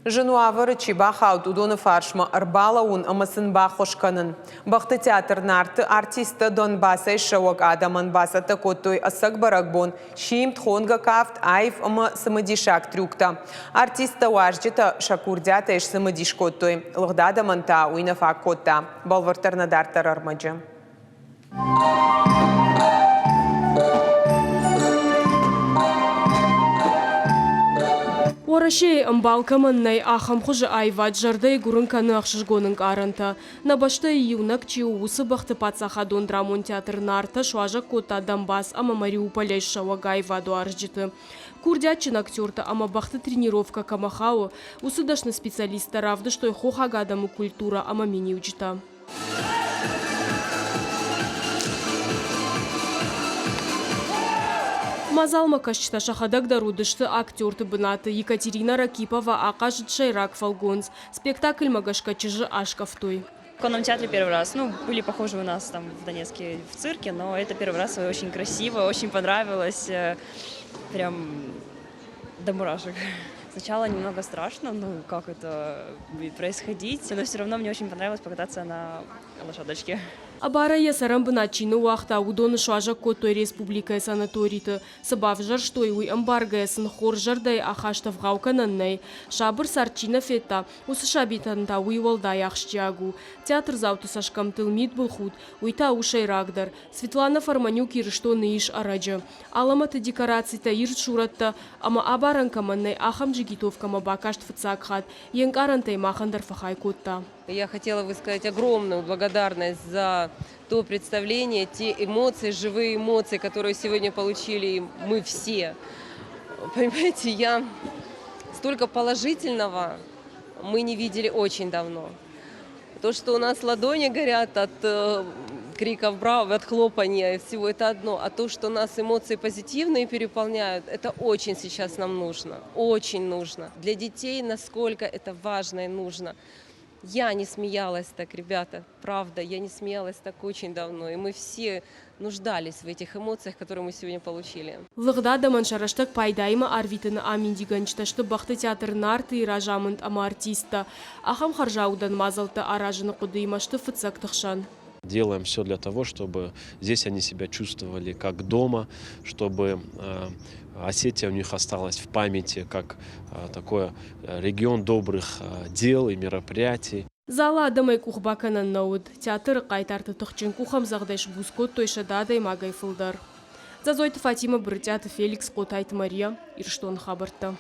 Зын уавӕры чи бахауд, уыдоны фарсмӕ ӕрбалӕууын ӕмӕ сын баххуыс кӕнын. Бӕхты театр Нарты артисттӕ Донбассӕй ссӕуӕг адӕмӕн бацӕттӕ кодтой ӕцӕг бӕрӕгбон, симд, хонгӕ кафт, аив ӕмӕ цымыдисаг трюктӕ. Артисттӕ уазджытӕ сӕ курдиатӕй сцымыдис кодтой. Лыгъд адӕмӕн та уый нӕ фаг кодта. Бӕлвырддӕр нӕ дарддӕр ӕрмӕджы. Уӕрӕсейы ӕмбал кӕмӕн нӕй, ахӕм хуызы аивад зӕрдӕйы гуырын кӕны ӕхсызгон ӕнкъарӕнтӕ. Нӕ бӕстӕйы иунӕг чи у, уыцы бӕхты паддзахадон драмон театр Нартӕ суазӕг кодта Донбасс ӕмӕ Мариуполӕй ссӕуӕг аивадуарзджыты. Курдиатджын актертӕ ӕмӕ бӕхты тренировкӕ кӕмӕ хауы, уыцы дӕсны специалисттӕ равдыстой хохаг адӕмы культурӕ ӕмӕ миниуджытӕ. Мадзалмӕ кӕсджытӕ сӕхӕдӕг дӕр уыдысты актерты бынаты. Екатерина Ракипова ахъазыд сӕйраг фӕлгонц. Спектакльмӕ гӕсгӕ чызджы аскъӕфтой. В конном театре первый раз. Ну, были похожи у нас там в Донецке в цирке, но это первый раз очень красиво, очень понравилось. Прям до мурашек. Сначала немного страшно, ну, как это будет происходить, но все равно мне очень понравилось покататься на лошадочке. Ӕбарӕй йӕ цӕрӕнбынат чи ныууагъта, уыдоны суазӕг кодтой республикӕйы санаториты. Цы бавзӕрстой, уый ӕмбаргӕйӕ сын хорз зӕрдӕйы ахаст ӕвгъау кӕнӕн нӕй. Сабыр цард чи нӕ федта, уыцы сабитӕн та уый уӕлдай ахсджиаг у. Театрдзауты цӕсгӕмттыл мидбылхудт, уый та у сӕйрагдӕр. Светлана Фарманюк Ирыстоны ис ӕрӕджы. Алӕмӕты декорацитӕ, ирд сурӕттӕ ӕмӕ абарӕн кӕмӕн нӕй, ахӕм джигитовкӕмӕ бакаст фыццаг хатт. Йе нкъарӕнтӕй махӕн дӕр фӕхай кодта. Я хотела высказать огромную благодарность за то представление, те эмоции, живые эмоции, которые сегодня получили мы все. Понимаете, я столько положительного мы не видели очень давно. То, что у нас ладони горят от криков «Браво!», от хлопания и всего, это одно. А то, что нас эмоции позитивные переполняют, это очень сейчас нам нужно. Очень нужно. Для детей насколько это важно и нужно. Я не смеялась так, ребята, правда, я не смеялась так очень давно. И мы все нуждались в этих эмоциях, которые мы сегодня получили. Лыгъд адӕмӕн сӕ рӕстӕг пайдаимӕ арвитыны аминдигӕнджытӕ сты бӕхты театр Нарты-йы разамынд ӕмӕ артисттӕ. Ахӕм хӕрзаудӕн мадзӕлттӕ аразыны хъуыдыимӕ сты фыццӕгты хсӕн. Делаем все для того, чтобы здесь они себя чувствовали как дома, чтобы Осетия у них осталась в памяти как такой регион добрых дел и мероприятий. Залы адӕмӕй къух бакӕнӕн нӕ уыд. Театры хъайтарты тыхджын къухӕмдзӕгъдӕй сбуц кодтой 100 адӕймагӕй фылдӕр. Дзӕдзойты Фатимӕ, Брытъиаты Феликс, Хъотайты Мария, Ирыстоны хабӕрттӕ.